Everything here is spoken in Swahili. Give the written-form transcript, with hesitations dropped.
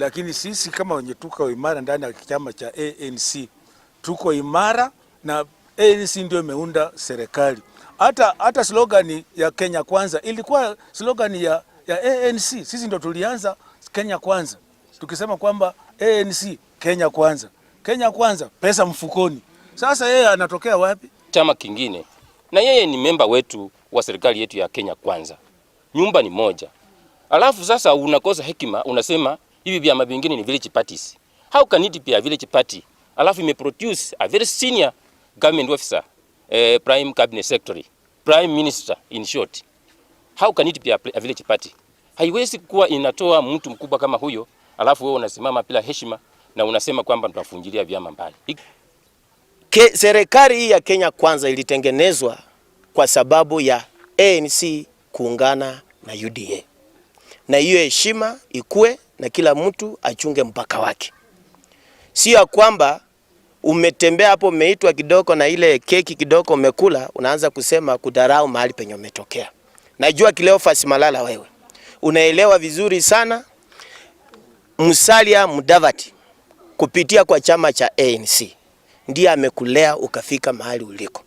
Lakini sisi kama wenye tuko imara ndani ya chama cha ANC tuko imara na ANC ndio imeunda serikali. Hata slogan ya Kenya Kwanza ilikuwa slogan ya ANC. Sisi ndio tulianza Kenya Kwanza, tukisema kwamba ANC Kenya Kwanza, Kenya Kwanza, pesa mfukoni. Sasa yeye anatokea wapi? Chama kingine, na yeye ni memba wetu wa serikali yetu ya Kenya Kwanza, nyumba ni moja. Alafu sasa unakosa hekima, unasema hivi vyama vingine ni village parties. How can it be a village party? Alafu imeproduce a very senior government officer, prime cabinet secretary, prime minister in short. How can it be a village party? Haiwezi kuwa inatoa mtu mkubwa kama huyo, alafu wewe unasimama bila heshima na unasema kwamba tunafungilia vyama mbali. Serikali hii ya Kenya Kwanza ilitengenezwa kwa sababu ya ANC kuungana na UDA, na hiyo heshima ikue na kila mtu achunge mpaka wake, sio ya kwamba umetembea hapo umeitwa kidogo na ile keki kidogo umekula, unaanza kusema kudharau mahali penye umetokea. Najua Cleophas Malala, wewe unaelewa vizuri sana Musalia Mudavadi kupitia kwa chama cha ANC ndiye amekulea ukafika mahali uliko.